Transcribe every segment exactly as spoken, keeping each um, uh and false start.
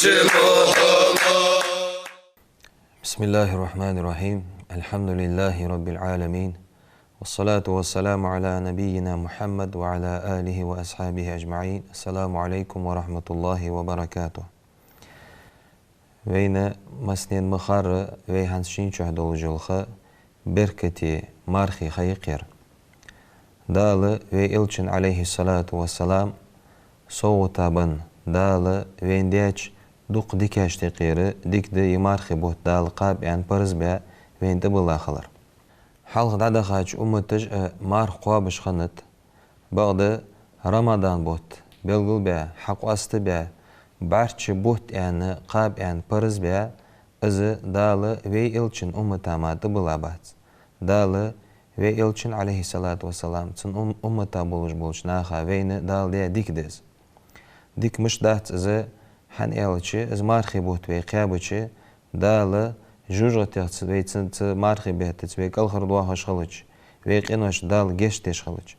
بسم الله الرحمن الرحيم. الحمد لله رب العالمين. والصلاة والسلام على نبينا محمد وعلى آله وأصحابه أجمعين. السلام عليكم ورحمة الله وبركاته. Вайна массанена ма харра, вай хӀанз шийна чухь долаш йола ха беркате, мархий ха я-кх ер. Дала вай Элчанна, عليه الصلاة والسلام, совгӀата бенна, Дала вайна даьча дукха дикашта юкъера дика да из мархий бутт, Дала кхаба аьнна параз баь, вайна тӀабилла хилар. Хьалха дӀадахача умматаша а марха кхоабаш хиннад, бакъда Рамадан бутт белгалбаь, хьакъоастабаь, бӀарчча бутт аьнна, кхаба аьнна параз баь, из Дала вай Элчан уммата мара тӀабилла бац. Дала вай Элчанна, عليه الصلاة والسلام, цун ум-, уммата болаш болча наха вайна Дала даь дика да из. Дика мишта дац из, хӀана аьлча, из мархий бутт вай кхаьбача, Дала жожагӀатех цу, вай цу, цу мархий беттаца вай кӀалхардоахаш хилча, вай къиношта Дала гешт деш хилча.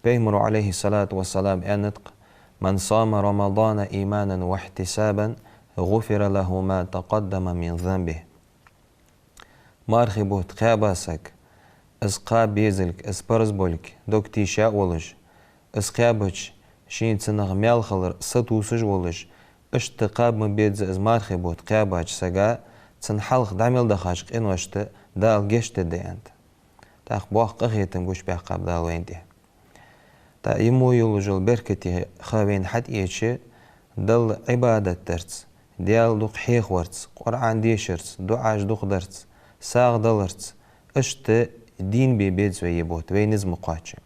Пайхамара, عليه الصلاة والسلام, аьннад-кх: من صام رمضان إيمانا واحتسابا غفر له ما تقدم من ذنبه. Мархий бутт кхаьба саг, из кхаба безилга, из параз болга дог тийша а волаш, из кхаьбача шийна цунах маьл хилар сатувсаш а волаш, иштта кхаба ма безза из мархий бутт кхаьбача сага цун хьалха дӀа мел дахача къиношта Дала гешт дергда аьннад. ТӀаккха боккха къахетам гучабаьккхаб Дала вайна тӀа. ТӀаккха из мо йолаш йола беркате ха вайна хьатӀаэцача, Далла Ӏибадат дарца, Даьла дукха хьехаварца, Къуръан дешарца, дуӀаш дукха дарца, сагӀа даларца, иштта дийна бе беза вай из бутт, вай низ ма кхоачча.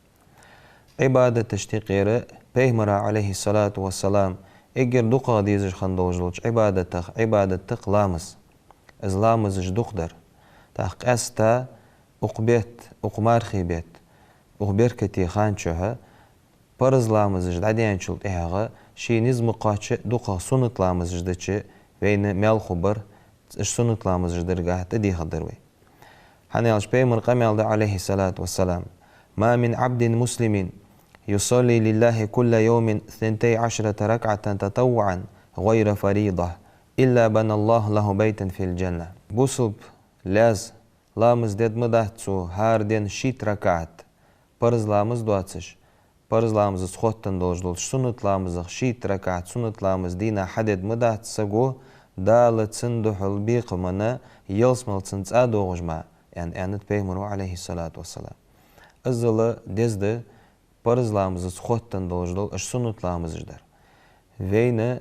Ӏибадаташта юкъера Пайхамара, عليه الصلاة والسلام, эггара дукхагӀа дезаш хинна долаш долча Ӏибадатех Ӏибадат да-кх ламаз. Из ламазаш дукха дар. ТӀаккха къаьстта укх бетта, укх мархий бетта, укх беркате хана чухь параз ламазаш дӀадаьнначул тӀехьагӀа ший низ ма кхоачча дукхагӀа суннат ламазаш дича вайна маьл хургбар, уж суннат ламазаш даргахьа тӀадехаргдар вай. ХӀана аьлча Пайхамара къамаьл да, عليه الصلاة والسلام: ما من عبد مسلم يصلي لله كل يوم ثنتي عشرة ركعة تطوعا غير فريضة إلا بنى الله له بيتا في الجنة. Бусалба лаьза ламаз дергда ма дац цо хӀара дийнахьа шийтта ракаӀат, параз ламаз доацаш, параз ламазаца хоттаденна долаш долча суннат ламазех шийтта ракаӀат суннат ламаз дийнахьа хьадергда ма дац саго, Дала цунна духьал бекхам бенна ялсмала цун цӀа доагӀаш мара, аьнна, аьннад Пайхамара, عليه الصلاة والسلام. Иззал деза да параз ламазаца хоттаденна долаш дола уж суннат ламазаш дар. Вайна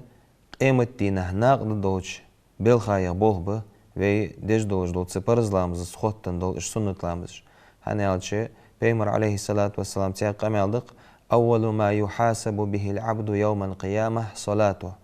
къематдийнахьа накъадаргдолча белхаех болх ба вай деш долаш дола цу параз ламазаца хоттаденна дола уж суннат ламазаш. ХӀана аьлча Пайхамара, عليه الصلاة والسلام, цхьаькха къамаьл да-кх: أول ما يحاسب به العبد يوم القيامة صلاته.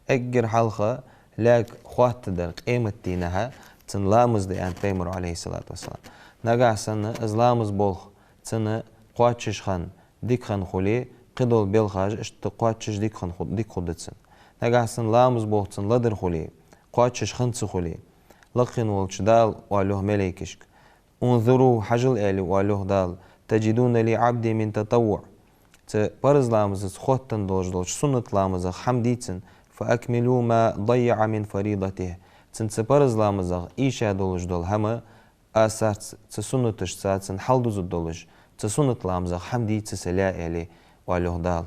Эггара хьалха лаьга хоаттаргдар къематдийнахьа цун ламаз да, аьннад Пайхамара, عليه الصلاة والسلام. Нагахьа санна из ламаз болх цунна кхоачаш хинна, дика хинна хуле, кхыдола белхаш иштта кхоачаш, дика хинна ху-, дика хургда цунна. Нагахьа санна ламаз болх цунна ледар хуле, кхоачаш хинна ца хуле, лакхе волча Дала оал йоах малейкашка: انظروا, хьажал, аьле, оал йоах Дала, تجدون لعبدي من تطوع. Цу параз ламазаца хоттаденна долаш долча суннат ламазех хӀама дий цун, فأكملوا ما ضيع من فريضته. Цун цу параз ламазех эша долаш дола хӀама аз царца, цу суннаташца цун хьалдузаргдолаш, цу суннат ламазех хӀама дий цу са лаьа, аьле, оал йоах Дала.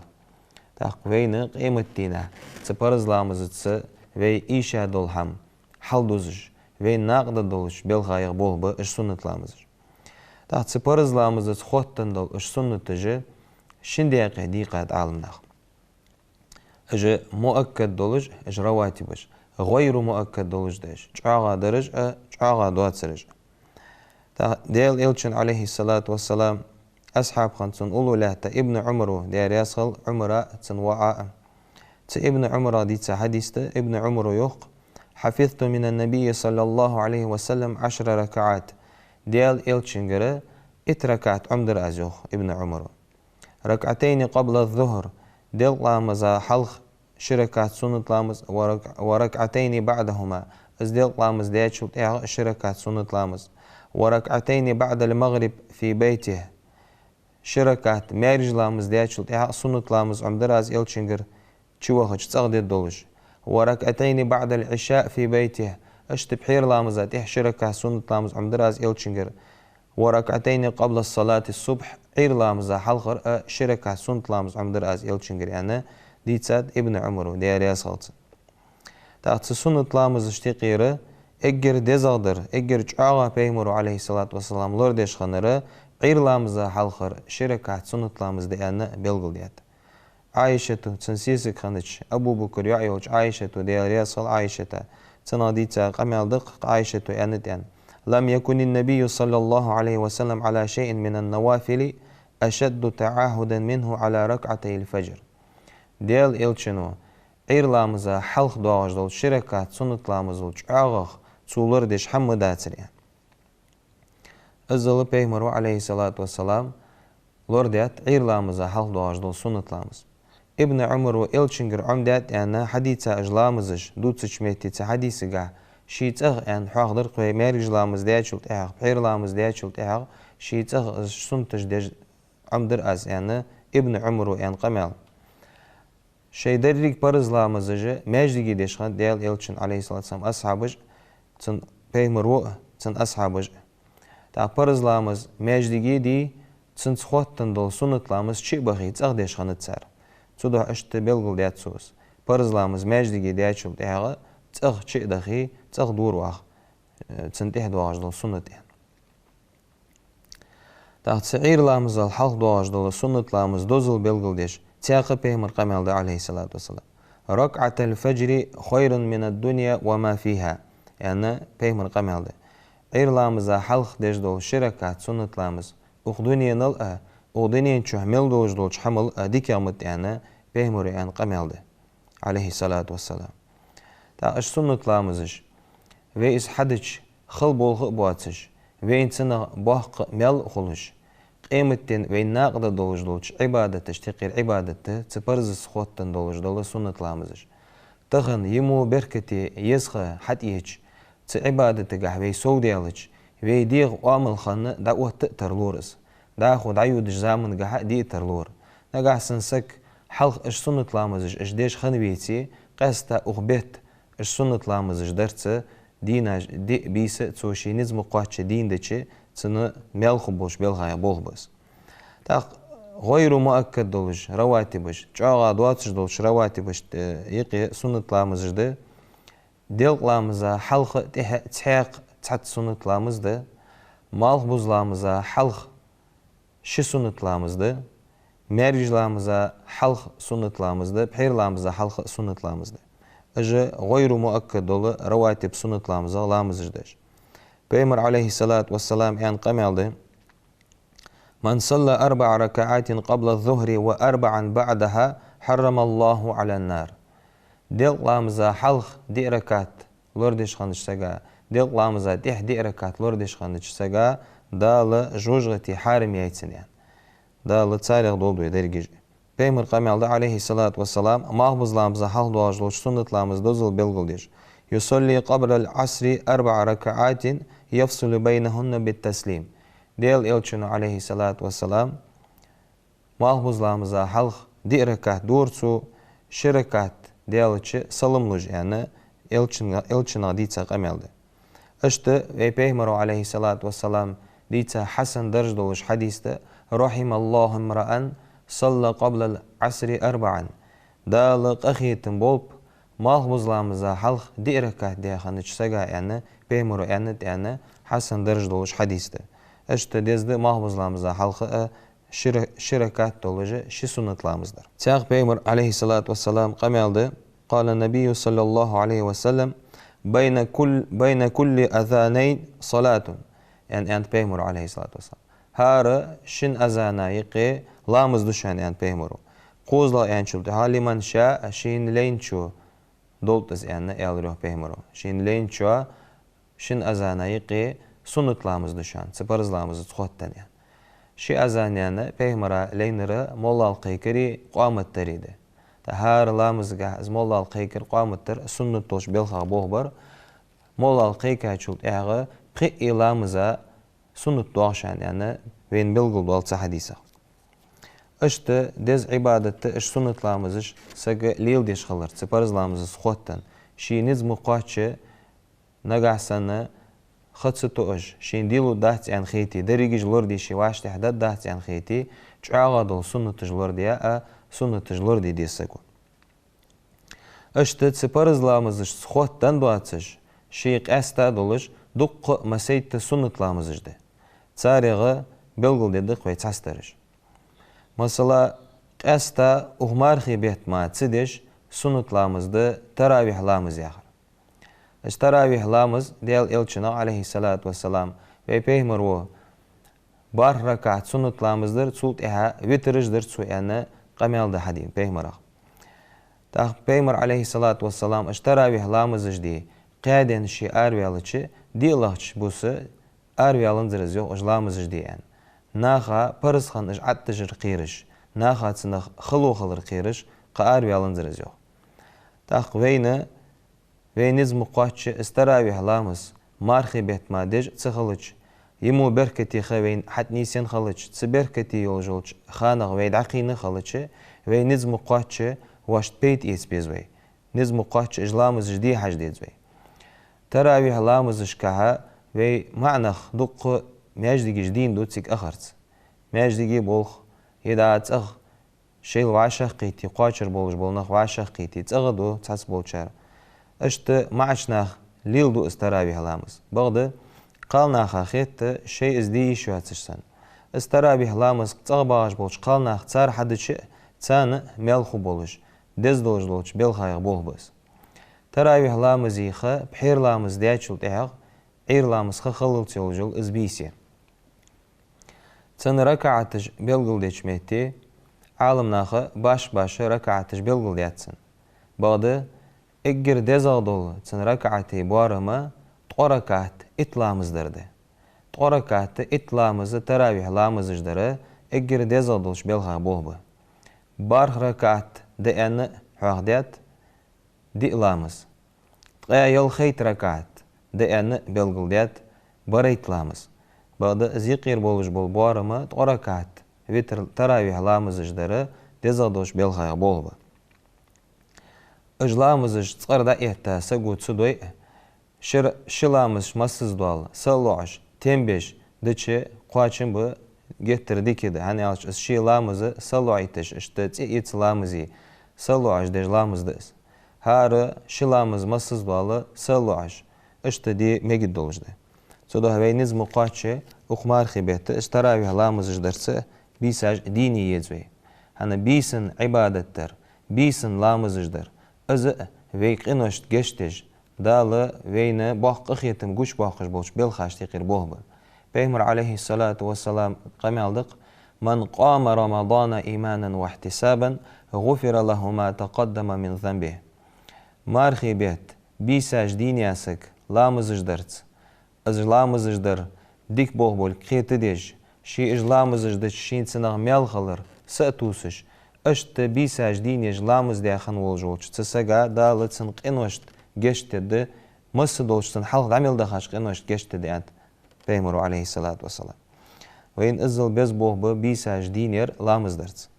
ТӀаккха вайна къематдийнахьа цу параз ламазаца вай эша дола хӀама хьалдузаш, вайна накъадаргдолча белхаех болх ба уж суннат ламазаш. ТӀаккха цу параз ламазаца хоттаденна дола уж суннаташ шин даькъе дийкъад Ӏаламнаха. Уж муаккад долаш, уж раватибаш, гӀайру муаккад долаш да уж, чӀоагӀа дараш а, чӀоагӀа доацараш а. ТӀаккха Даьла Элчан, عليه الصلاة والسلام, асхьаб хинна цун уллув лаьтта Ибн Ӏумара, Даьла раьза хилва Ӏумара, цун воӀа а. Цу Ибн Ӏумара дийца хьадис да, Ибн Ӏумара йоах: حفظت من النبي صلى الله عليه وسلم عشر ركعات. Даьла Элчангара итт ракаӀат Ӏомадаьр аз, йоах Ибн Ӏумара. ركعتين قبل الظهر, делкъа ламаза хьалха ши ракаӀат суннат ламаз, ورك-، وركعتين بعدهما, из делкъа ламаз даьчул тӀехьагӀа ши ракаӀат суннат ламаз, وركعتين بعد المغرب في بيته, ши ракаӀат маьркӀажа ламаз даьчул тӀехьагӀа суннат ламаз Ӏомадаьр аз Элчангара чувахача цӀагӀа дергдолаш, وركعتين بعد العشاء في بيته. Иштта пхьера ламаза тӀехьа ши ракаӀат суннат ламаз Ӏомадир аз Элчангара. وركعتين قبل صلاة الصبح. Ӏуйра ламаза хьалхара а ши ракаӀат суннат ламаз Ӏомадир аз Элчангара, аьнна, дийцад Ибн Ӏумара, Даьла раьза хилва цунна. ТӀаккха цу суннат ламазашта юкъера эггара дезагӀдар, эггара чӀоагӀа Пайхамара, عليه الصلاة والسلام, лорадеш хиннар Ӏуйра ламаза хьалхара ши ракаӀат суннат ламаз да аьнна белгалдаьд. Ӏайшата, цун сесаг хиннача, Абу Бакра йоӀ йолча Ӏайшата, Даьла раьза хилва Ӏайшата, цунах дийца къамаьл да-кх Ӏайшата аьннад аьнна: لم يكن النبي صلى الله عليه وسلم على شيء من النوافل أشد تعاهدا منه على ركعتي الفجر. Даьла Элчано Ӏуйра ламаза хьалха доагӀаш дола ши ракаӀат суннат ламазал чӀоагӀагӀа цо лорадеш хӀама ма дацар аьнна. Иззал Пайхамара, عليه الصلاة والسلام, лорадаьд Ӏуйра ламаза хьалха доагӀаш дола суннат ламаз. Ибн Ӏумара Элчангара Ӏомадаьд аьнна хьадийца уж ламазаш дувцача метте цу хьадисагахь, ший цӀагӀа аьнна хьоахадир-кх вай, маьркӀажа ламаз даьчул тӀехьагӀа, пхьера ламаз даьчул тӀехьагӀа ший цӀагӀа уж суннаташ деш Ӏомадир аз аьнна Ибн Ӏумара аьнна къамаьл. Шоай деррига парз ламазаш маьждиге деш хиннад Даьла Элчан, عليه الصلاة والسلام, асхьабаш, цун, Пайхамар ва а, цун асхьабаш а. ТӀаккха парз ламаз маьждиге дий, цунца хоттаденна дола суннат ламаз чу а бахе, цӀагӀа деш хиннад цар. Цудухьа иштта белгалдаьд цо из. Парз ламаз маьждиге даьчул тӀехьагӀа цӀагӀа чу а дахе, цӀагӀа дора ваха, э, цунна тӀехьа доагӀаш дола суннат аьнна. ТӀаккха цу Ӏуйра ламазал хьалха доагӀаш дола суннат ламаз дозал белгалдеш, цхьаькха Пайхамара къамаьл да, عليه الصلاة والسلام: ركعتا الفجر خير من الدنيا وما فيها, аьнна, Пайхамара къамаьл да. Ӏуйра ламаза хьалха деш дола ши ракаӀат суннат ламаз укх дуненал а, укх дунен чу мел долаш долча хӀамал а дикагӀа ма да аьнна, Пайхамара аьнна къамаьл да, عليه الصلاة والسلام. ТӀаккха уж суннат ламазаш, вай из хьадича хала болх а боацаш, вайна цунах боккха маьл а хулаш, къематдийнахьа вайна накъадаргдолаш долча Ӏибадаташта юкъера Ӏибадат да цу парзаца хоттаденна долаш дола суннат ламазаш. Тахан йимо беркате еза ха хьатӀаеча, цу Ӏибадатагахь вай совдаьлча, вай дегӀа оамал хинна дӀаотта а тарлора из. ДӀахо дӀайодача замангахьа а де а тарлора. Нагахьа санна саг хьалха уж суннат ламазаш уж деш хинна веце, къаьстта укх бетта уж суннат ламазаш дарца дийнаш, диъ, бийса а цо ший низ ма кхоачча дийна дича, цунна маьл хургболаш белхаех болх ба из. ТӀаккха гӀайру муаккад долаш раватибаш, чӀоагӀа доацаш долча раватибашта, э, юкъе суннат ламазаш да. Делкъа ламаза хьалха а тӀехьа а цхьаькха цхьацца суннат ламаз да. Малхбуза ламаза хьалха ши суннат ламаз да. МаьркӀажа ламаза хьалха суннат ламаз да. Пхьера ламаза хьалха а суннат ламаз да. Уж гӀайру муаккад дола раватиб суннат ламаза ламазаш да уж. Пайхамара, عليه الصلاة والسلام, аьнна къамаьл да: من صلى أربع ركعات قبل الظهر وأربعا بعدها حرمه الله على النار. Делкъа ламаза хьалха диъ ракаӀат лорадеш хиннача сага, делкъа ламаза тӀехьа диъ ракаӀат лорадеш хиннача сага Дала жожагӀате хьарам яьй цунна, аьнна. Дала царех долда вай деррига а. Пайхамара къамаьл да, عليه الصلاة والسلام, малхбуза ламаза хьалха доагӀаш долча суннат ламаза дозал белгалдеш: يصلي قبل العصر أربع ركعات يفصل بينهن بالتسليم. Даьла Элчано, عليه الصلاة والسلام, малхбуза ламаза хьалха диъ ракаӀат дора цо, ши ракаӀат даьлча салам луш, аьнна, Элчан-, Элчанах дийца къамаьл да. Иштта вай Пайхамара, عليه الصلاة والسلام, дийца хьасан дарж долаш хьадис да: رحم الله امرأ صلى قبل العصر أربعا. Дала къахетам болба малхбуза ламаза хьалха диъ ракаӀат даь хиннача сага, аьнна, Пайхамара аьннад аьнна, хьасан дарж долаш хьадис да. Иштта деза да малхбуза ламаза хьалха а ши ра-, ши ракаӀат долаш ши суннат ламаз дар. Цхьаькха Пайхамара, عليه الصلاة والسلام, къамаьл да: قال النبي صلى الله عليه وسلم: بين كل، بين كل أذانين صلاة. Аьнна, аьннад Пайхамара, عليه الصلاة والسلام. ХӀара шин азана юкъе ламаз да шоана, аьннад Пайхамара. КхозлагӀа аьнначул тӀехьагӀа: لمن شاء, шийна лайначоа долда из, аьнна, аьлар йоах Пайхамара. Шийна лайначоа шин азана юкъе суннат ламаз да шоана, цу парз ламазаца хоттаденна, аьнна. Ши азан, аьнна, Пайхамара лайнар моллал кхайкари къоамат дари да. ТӀаккха хӀара ламазагахь из моллал кхайкар, къоамат дар суннат долаш белхах болх бар. Моллал кхайкачул тӀехьагӀа пхиъ ламаза суннат доагӀа шоана, аьнна, вайна белгалдоал цу хьадисах. Иштта деза Ӏибадат да уж суннат ламазаш сага леладеш хилар, цу парз ламазаца хоттаденна. Ший низ ма кхоаччача, нагахь санна ха ца тоъаш, шийна де лургдац аьнна хете, дерригаш лораде, ший вӀаштӀехьдаргдац аьнна хете, чӀоагӀа дола суннаташ лораде, а суннаташ лораде деза саго. Иштта цу парз ламазашца хоттаденна доацаш, ший къаьстта долаш дуккха а массайтта суннат ламазаш да. Царех белгалдергда-кх вай цхьадараш. Масала, къаьстта укх мархий бетта мара ца деш суннат ламаз да таравихь ламаз яхар. Из таравихь ламаз Даьла Элчано, عليه الصلاة والسلام, вай пайхамар ва, барх ракаӀат суннат ламаз дир, цул тӀехьагӀа витраш дир цо аьнна къамаьл да хьадис пайхамарах. ТӀаккха пайхамар, عليه الصلاة والسلام, уж таравихь ламазаш де кхаь ден ше араваьлча, диълагӀча буса араваьннзар из, йоах, уж ламазаш де аьнна. Наха парз хинна уж Ӏаттажар кхераш, наха цунах хало хилар кхераш, кхы араваьннзар из, йоах. ТӀаккха вайна, вай низ ма кхоаччача, из таравихь ламаз мархий бетта мара деш а ца хилча, е мо беркате ха вайна хьатӀанийсъенна хилча, цу беркате йолаш йолча ханах вай дӀакхийна хилча, вай низ ма кхоаччача, вайшта пайда эца беза вай. Низ ма кхоаччача, уж ламазаш де хьажа деза вай. Таравихь ламазашкахьа вай маӀанах дуккха маьждигаш дийна да цига ахарца. Маьждиге болх, е дӀа цӀагӀа шоайла вӀашагӀкхийтте, кхоачар болаш бола нах вӀашагӀкхийтте, цӀагӀа да цхьаццаболчар. Иштта маӀача наха леладу из таравихь ламаз. Бакъда, кхалнаха хетта, шоай из де йиш йоацаш санна. Из таравихь ламаз цӀагӀа багӀаш болча кхалнаха цар хьадича а, царна а маьл хургболаш, деза долаш долча белхаех болх ба из. Таравихь ламаза ха пхьера ламаз даьчул тӀехьагӀа Ӏуйра ламаза ха хиллалца йолаш йола из бийса я. Цун ракаӀаташ белгалдеча метте Ӏаламнаха башха-башха ракаӀаташ белгалдаьд цун. Бакъда эггара дезагӀа дола цун ракаӀатий боарам ткъо ракаӀат итт ламаз дар да. Ткъо ракаӀат итт ламаз таравихь ламазаш дар эггара дезагӀа долча белхаех болх ба. Барх ракаӀат да аьнна а хьоахадаьд диъ ламаз. Ткъаь ялхайтта ракаӀат да аьнна а белгалдаьд барайтта ламаз. Бакъда из юкъера болаш бола боарам ткъо ракаӀат витр, таравихь ламазаш дар дезагӀа долча белхаех болх ба. Уж ламазаш цкъара дӀаэтта саго ца дой а, ши р-, ши ламаз массаза дола, са а лоӀаш, тем беш дича кхоачам ба, геттара дика да, хӀана аьлча из ши ламаз са а лоӀийташ, иштта цӀи эца ламазий са а лоӀаш деш ламаз да из. ХӀара ши ламаз массаза дола са а лоӀаш, иштта де мегаш долаш да. Цудухьа вай низ ма кхоаччача, укх мархий бетта из таравихь ламазаш дарца бийсаш дийна е еза вай. ХӀана бийсан Ӏибадат дар, бийсан ламазаш дар, из а вай къиношта гешт деш, Дала вайна боккха къахетам гучабоаккхаш болча белхашта юкъера болх ба. Пайхамара, عليه الصلاة والسلام, къамаьл да-кх: «من قام رمضان إيمانا واحتسابا غفر له ما تقدم من ذنبه». Мархий бетта бийсаш дийна яь саг ламазаш дарца, из ламазаш дар дика болх болга кхетадеш, ше уж ламазаш дича шийна цунах маьл хилар са а тувсаш, иштта бийсаш дийна еш ламаз даь хинна волаш волча цу сага Дала цун къиношта гешт дергда, масса долча цун хьалха дӀа мел дахача къиношта гешт дергда, аьннад Пайхамара, عليه الصلاة والسلام. Вайна иззал беза болх ба бийсаш дийна яр ламаз дарца.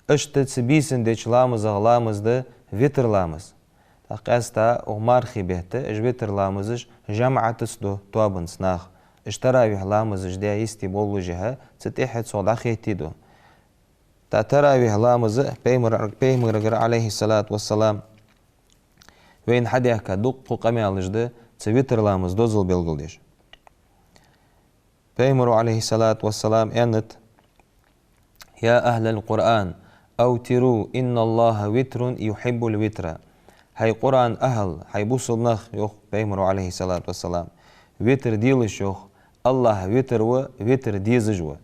Иштта цу бийсан деча ламазех ламаз да витр ламаз. ТӀаккха къаьстта укх мархий бетта уж витр ламазаш жамаӀатаца ду тоабанца наха. Уж таравихь ламазаш даь йисте боллашехьа, цу тӀехьа цох дӀахетте ду. ТӀаккха таравихь ламаз а Пайхамар-, Пайхамарагара, عليه الصلاة والسلام, вайна хьадаьхка дуккха къамаьлаш да цу витр ламаза дозал белгалдеш. Пайхамара, عليه الصلاة والسلام, аьннад: «يا أهل القرآن أوتروا إن الله وتر يحب الوتر». ХӀай Къуръан ахӀл, хӀай бусалба нах, йоах Пайхамара, عليه الصلاة والسلام, витр делаш, йоах, АллахӀ витр ва, витр дезаш ва.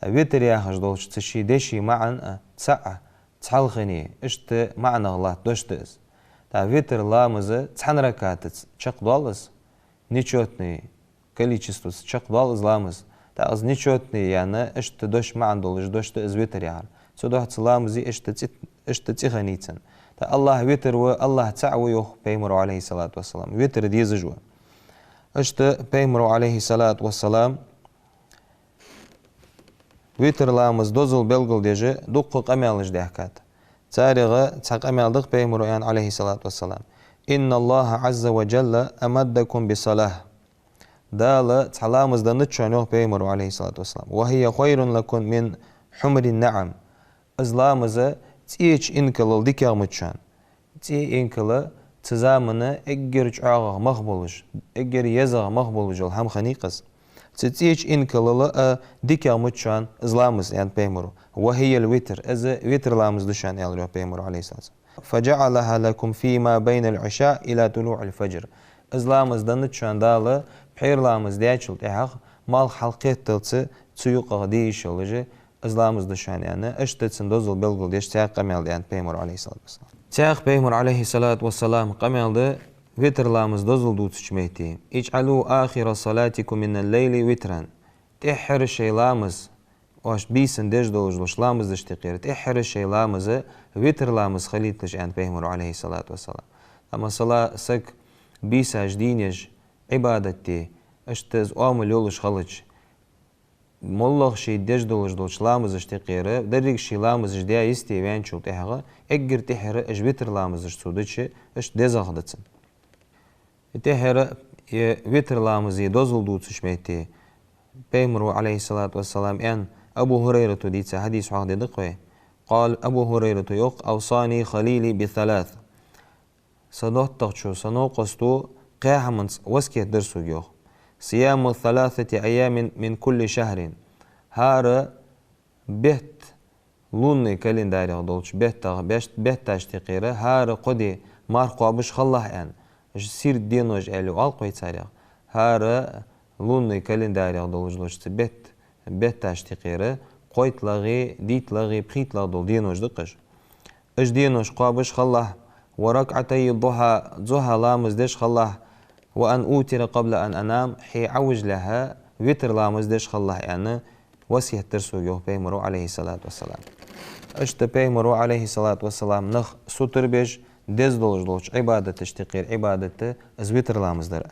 Витр яхаш долча цу ший деший маӀан а цаӀ, цхьалхане, иштта маӀанах латта дош да из. ТӀаккха витр ламаз цхьан ракаӀатаца чакхдоал из, нечётный количестваца чакхдоал из ламаз. ТӀаккха из нечётный яьнна, иштта дош маӀан долаш дош да из витр яхар. Цудухьа цу ламаза иштта цӀи-, иштта цӀи хиннай цун. ТӀаккха АллахӀ витр ва, АллахӀ цаӀ ва, йоах Пайхамара, عليه الصلاة والسلام. Витр дезаш ва. Иштта Пайхамара, عليه الصلاة والسلام, Витр ламаза дозал белгалдеш дуккха къамаьлаш даьхкад. Царех цхьа къамаьл да-кх, Пайхамаро аьннад, عليه الصلاة والسلام: «إن الله عز وجل أمدكم بصلاة». Дала цхьа ламаз деннад шоана, йоах Пайхамаро, عليه الصلاة والسلام: «وهي خير لكم من حمر النعم». Из ламаз цӀеча инкалал дикагӀа мад шоана. ЦӀе инкал цу заман эггара чӀоагӀагӀа мах болаш, эггара езагӀа мах болаш йола хӀама хиннай-кх из. Цу цӀеча инкалал а дикагӀа мад шоана из ламаз, аьннад Пайхамаро. «وهي الوتر», из витр ламаз да шоана, аьлар, йоах, Пайхамаро, عليه الصلاة والسلام. «فجعلها لكم فيما بين العشاء إلى طلوع الفجر». Из ламаз деннад шоана Дала пхьера ламаз даьчул тӀехьагӀа малх хьалкхеталца цу юкъагӀа де йиш йолаш, из ламаз да шоана, аьнна, иштта цун дозал белгалдеш цхьа къамаьл да, аьннад Пайхамаро, عليه الصلاة والسلام. Цхьаькха Пайхамара, عليه الصلاة والسلام, къамаьл да витр ламаза дозал дувцача метте: «اجعلوا آخر صلاتكم من الليل وترا». ТӀеххьара шоай ламаз, оаш бийсан деш долаш долча ламазашта юкъера тӀеххьара шоай ламаз витр ламаз хилийталаш, аьннад Пайхамаро, عليه الصلاة والسلام. Амма сала саг бийсаш дийна еш, Ӏибадат де, иштта из оамал йолаш хилча, моллагӀа ше деш долаш долча ламазашта юкъера деррига ший ламазаш даь йисте ваьнначул тӀехьагӀа, эггара тӀеххьара уж витр ламазаш цо дича, иштта дезагӀа да цунна. ТӀеххьара е витр ламаза дозал дувцача метте Пайхамаро, عليه الصلاة والسلام, аьнна, Абу ХӀурайрата дийца хьадис хьоахадергда-кх вай. قال, Абу ХӀурайрата йоах: «أوصاني خليلي بثلاث». Са доттагӀчо, са новкъосто кхаь хӀаманца васкет дир сога, йоах. «صيام ثلاثة أيام من كل شهر». ХӀара бетта, лунный календарех долча беттах, беш-, бетташта юкъера хӀара кхо ди марха кхоабаш хилалахь, аьнна. Уж сирд денош аьле оал-кх вай царех. ХӀара лунный календарех долаш долча цу бетта, бетташта юкъера кхойтталагӀеи, дейтталагӀеи, пхийтталагӀеи дола денош да-кх уж. Уж денош кхоабаш хилалахь, «وركعتي الضحى», зухьа ламаз деш хилалахь, «وأن أوتر قبل أن أنام», хье Ӏовижалехьа витр ламаз деш хилалахь, аьнна, васкет дир сога, йоах Пайхамаро, عليه الصلاة والسلام. Иштта Пайхамаро, عليه الصلاة والسلام, нах сутара беш, деза долаш долча Ӏибадаташта юкъера Ӏибадат да из витр ламаз дар.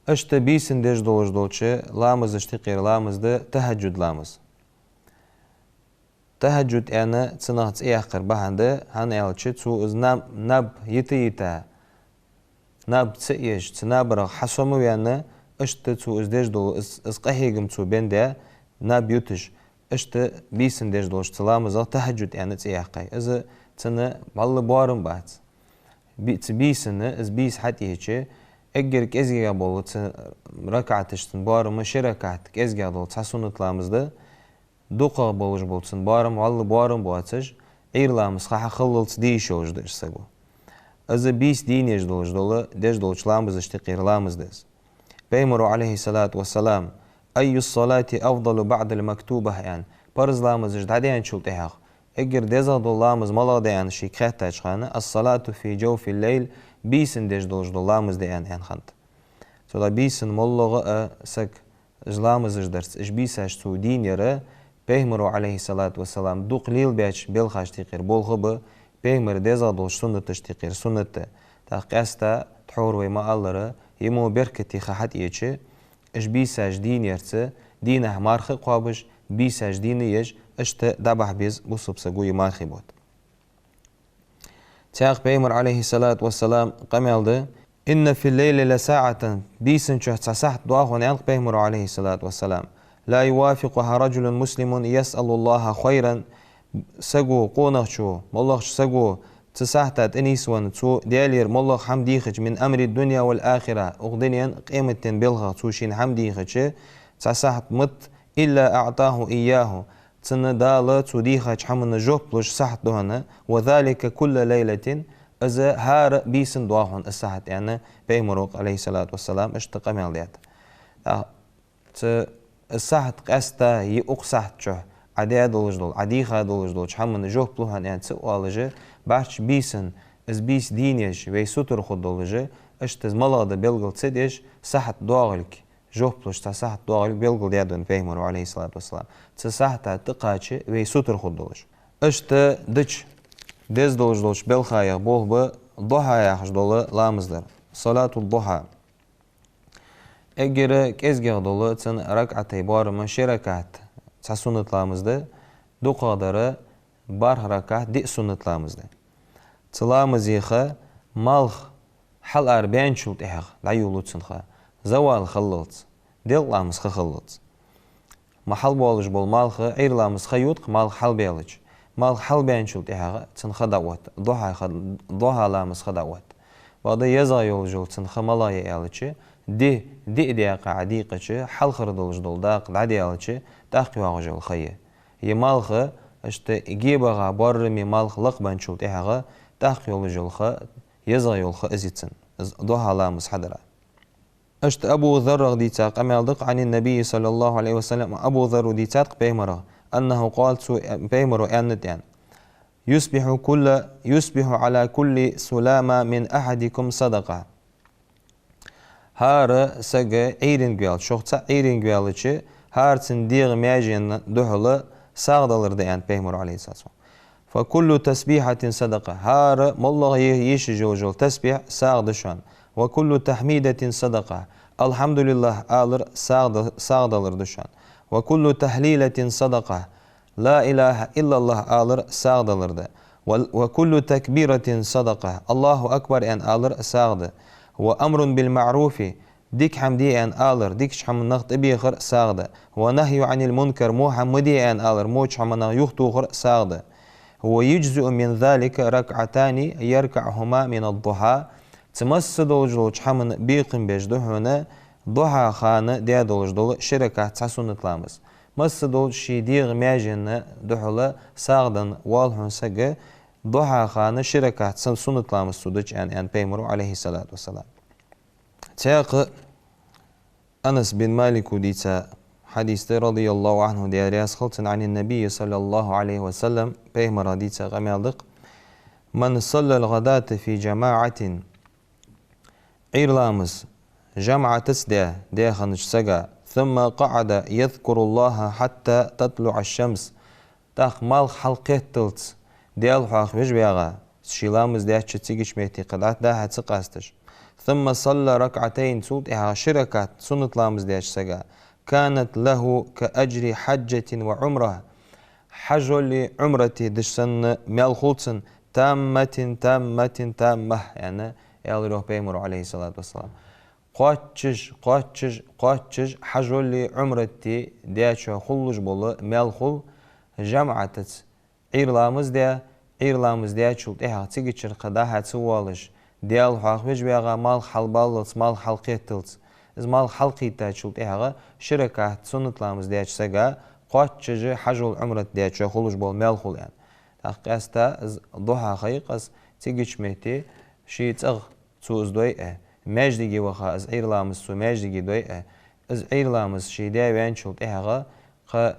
Иштта бийсан деш долаш долча ламазашта юкъера ламаз да тахӀаджуд ламаз. ТахӀаджуд аьнна цунах цӀи яьккхар бахьан да, хӀана аьлча цо из наб, наб йита-йита, наб ца еш, цу набарах хьасомаваьнна, иштта цо из деш дола, из, из къахьегам цо бендаь, наб юташ, иштта бийсан деш долча цу ламазах тахӀаджуд аьнна цӀи яьккхай. Из цунна бӀаьлла боарам бац. Би-, цу бийсан, из бийса хьатӀаеча, эггара кӀезигагӀа бола цу ракаӀаташца боарам ши ракаӀат кӀезигагӀа дола цхьа суннат ламаз да, дукхагӀа болаш бола цун боарам, вӀалла боарам боацаш, Ӏуйра ламаз ха хьахиллалца де йиш йолаш да из саго. Из бийса дийна еш долаш дола, деш долча ламазашта юкъера ламаз да из. Пайхамаро, عليه الصلاة والسلام: «أي الصلاة أفضل بعد المكتوبة», аьнна, парз ламазаш дӀадаьнначул тӀехьагӀа, эггара дезагӀа дола ламаз малагӀа да аьнна шийга хаьттача хана, «الصلاة في جوف الليل», бийсан деш долаш дола ламаз да аьнна, аьнна хиннад. Цудухьа бийсан моллагӀа а саг уж ламазаш дарца, уж бийсаш цо дийна яр, Пайхамаро, عليه الصلاة والسلام, дукха лелабаьча белхашта юкъера болх ба, Пайхамара дезагӀа долча суннаташта юкъера суннат да. ТӀаккха къаьстта тхьовра вай ма аллара, йимо беркате ха хьатӀаеча, уж бийсаш дийна ярца, дийнахьа марха а кхоабаш, бийсаш дийна еш, иштта дӀабахьа беза бусалба саго из мархий бутт. Цхьаькха Пайхамара, عليه الصلاة والسلام, къамаьл да: «إن في الليل لساعة», бийсан чухь цхьа сахьат доагӀа хьона, аьннад Пайхамаро, عليه الصلاة والسلام, «لا يوافقها رجل مسلم يسأل الله خيرا», саго, къонахчо, моллагӀча саго цу сахьата тӀа нийсвенна, цо Даьлагара моллагӀа хӀама дийхача, «من أمر الدنيا والآخرة», укх дунен, къематден белхах цо шийна хӀама дийхача, цхьа сахьат ма да, «إلا أعطاه إياه», цунна Дала цо дийхача хӀаманна жоп луш сахьат да хьона, «وذلك كل ليلة», из хӀара бийсан доагӀа хьона из сахьат, аьнна, Пайхамаро, عليه الصلاة والسلام, иштта къамаьл даьд. ТӀаккха цу из сахьат къаьстта е укх сахьат чухь Ӏа даь долаш дола, Ӏа дийха долаш долча хӀаманна жоп лу хьона аьнна ца оалаш, бӀарчча бийсан, из бийса дийна еш, вай сутара хургдолаш, иштта из малагӀа да белгал ца деш, сахьат доагӀалга, жоп луш цхьа сахьат доагӀалга белгалдаьд вайна Пайхамаро, عليه الصلاة والسلام. Цу сахьата тӀакхача вай сутара хургдолаш. Иштта дича деза долаш долча белхаех болх ба духьа яхаш дола ламаз дар. صلاة الضحى. Эггара кӀезигагӀа дола цун ракаӀатий боарам ши ракаӀат, цхьа суннат ламаз да, дукхагӀдар бархӀ ракаӀат диъ суннат ламаз да. Цу ламазех малх хьалара баьнначул тӀехьагӀа дӀайолалу цун ха, завал хиллалца, делкъа ламаза ха хиллалца. Ма хьалбоалаш бола малх, Ӏуйра ламаза ха йода-кх малх хьалбаьлча. Малх хьалбаьнначул тӀехьагӀа цун ха дӀаотт, духьа ха, духьа ламаза ха дӀаотт. Бакъда езагӀа йолаш йола цун ха малагӀа я аьлча, ди, диъ даькъа Ӏа дийкъача, хьалхара долаш дола дакъа дӀадаьлча, тӀаккха йоагӀаш йола ха я. Е малх, иштта гебагӀа боараме малх лакхбаьнначул тӀехьагӀа, тӀаккха йолаш йола ха, езагӀа йола ха из я цун, из духьа ламаза хьадара. Иштта Абу Заррах дийца къамаьл да-кх, عن النبي صلى الله عليه وسلم, Абу Зарра дийцад-кх пайхамарах, أنه قال, цо, пайхамаро аьннад аьнна: يصبح كل، يصبح على كل سلامى من أحدكم صدقة. ХӀара саг Ӏуйренга ваьлча, шух цаӀ Ӏуйренга ваьлча, хӀара цун дегӀа маьженна духьала сагӀа далар да аьннад пайхамаро, عليه الصلاة والسلام. فكل تسبيحة صدقة. ХӀара моллагӀа е-, ешаш йолаш йола тасбихь сагӀа да шоана. وكل تحميدة صدقة. الحمد لله алар сагӀа да-, сагӀа далар да шоана. وكل تهليلة صدقة. لا إله إلا الله алар сагӀа далар да. و، وكل تكبيرة صدقة. الله أكبر аьнна алар сагӀа да. وأمر بالمعروف. Дика хӀама де аьнна алар, дикача хӀаманах тӀабехар сагӀа да. ونهي عن المنكر, во хӀама ма де аьнна алар, воча хӀаманах юхатохар сагӀа да. ويجزئ من ذلك ركعتان يركعهما من الضحى. Цу масса долаш долча хӀаман бекхам беш да хьона духьа хана даь долаш дола ши ракаӀат цхьа суннат ламаз. Масса долча ший дегӀа маьженна духьала сагӀа денна воал хьона саг, духьа хана ши ракаӀат цхьа суннат ламаз цо дича аьнна, аьннад пайхамаро, عليه الصلاة والسلام. Цхьаькха Анас бин Малика дийца хьадис да, رضي الله عنه, Даьла раьза хилва цунна, عن النبي صلى الله عليه وسلم, пайхамарах дийца къамаьл да-кх: من صلى الغداة في جماعة, Ӏуйра ламаз жамаӀатаца даь, даь хиннача сага, ثم قعد يذكر الله حتى تطلع الشمس, тӀаккха малх хьалкхетталца Даьла хьоахавеш вагӀа, ший ламаз даьча цигача метте кхы дӀа-, дӀа-хьа ца къасташ. ثم صلى ركعتين, цул тӀехьагӀа ши ракаӀат суннат ламаз даьча сага, كانت له كأجر حجة وعمرة, хьажоли Ӏумрати деш санна маьл хул цунна, تامة تامة تامة, аьнна, аьлар йоах пайхамаро, عليه الصلاة والسلام. Кхоачаш, кхоачаш, кхоачаш хьажоли Ӏумрати даьчоа хулаш бола маьл хул жамаӀатаца Ӏуйра ламаз даь, Ӏуйра ламаз даьчул тӀехьагӀа цигачара кхы дӀа-хьа ца воалаш, Даьла хьоахавеш вагӀа малх хьалбаллалца, малх хьалкхетталца. Из малх хьалкхийттачул тӀехьагӀа ши ракаӀат суннат ламаз даьча сага кхоачаш хьажол Ӏумрат даьчоа хулаш бола маьл хул аьнна. ТӀаккха къаьстта из духьа ха я-кх из, цигача метте ший цӀагӀа цо из дойя, маьждиге ваха из Ӏуйра ламаз цо маьждиге дойя, из Ӏуйра ламаз ше даь ваьнначул тӀехьагӀа кхы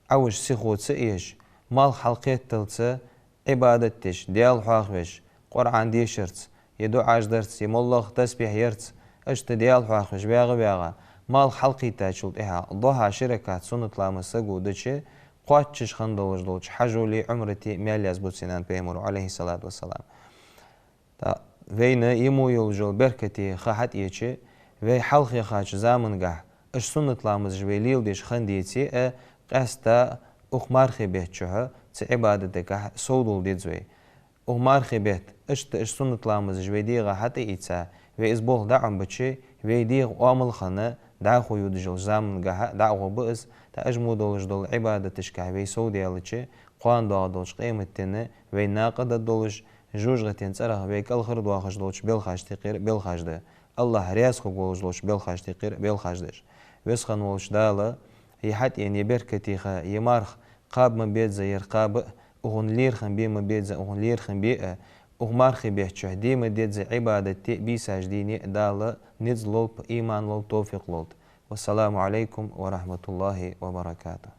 Ӏовижа сихо ца эшаш, малх хьалкхетталца Ӏибадат деш, Даьла хьоахавеш, Къуръан дешарца, е дуӀаш дарца, е моллагӀа тасбихь ярца, иштта Даьла хьоахавеш вагӀа-вагӀа, малх хьалкхийттачул тӀехьагӀа духьа ши ракаӀат суннат ламаз саго дича, кхоачаш хинна долаш долча хьажоли Ӏумрати маьл язбу цунна аьннад пайхамаро, عليه الصلاة والسلام. ТӀаккха вайна йима йолаш йола беркате ха хьатӀаийцача, вай хьалхаяхача замангахьа уж суннат ламазаш вай леладеш хинна деце а, къаьстта укх мархий бетта чухь цу Ӏибадатагахьа совдола деза вай. Укх мархий бетта иштта уж суннат ламазаш вай дегӀа хьатӀаийца, вай из болх дӀа а Ӏомабича, вай дегӀа оамал хинна дӀахо йодаш йолча замангахьа дӀа а гӀо ба из. ТӀаккха уж мо долаш дола Ӏибадаташкахьа вай совдаьлча, кхоана доагӀа долча къематдийнахьа вай накъадаргдолаш, жожагӀатен цӀерах вай кӀалхардоахаш долча белхашта юкъера белхаш да. АллахӀ раьза хургволаш долча белхашта юкъера белхаш да уж. Веза хинна волча Дала ер хьатӀаена, ер беркате ха, ер марха кхаба ма безза ер кхаба а, укхунна лерхӀам бе ма безза укхунна лерхӀам бе а, укх мархий бетта чухь де ма дезза Ӏибадат де а, бийсаш дийне а Дала низ лолба, иман лолда, товфикъ лолда. والسلام عليكم ورحمة الله وبركاته.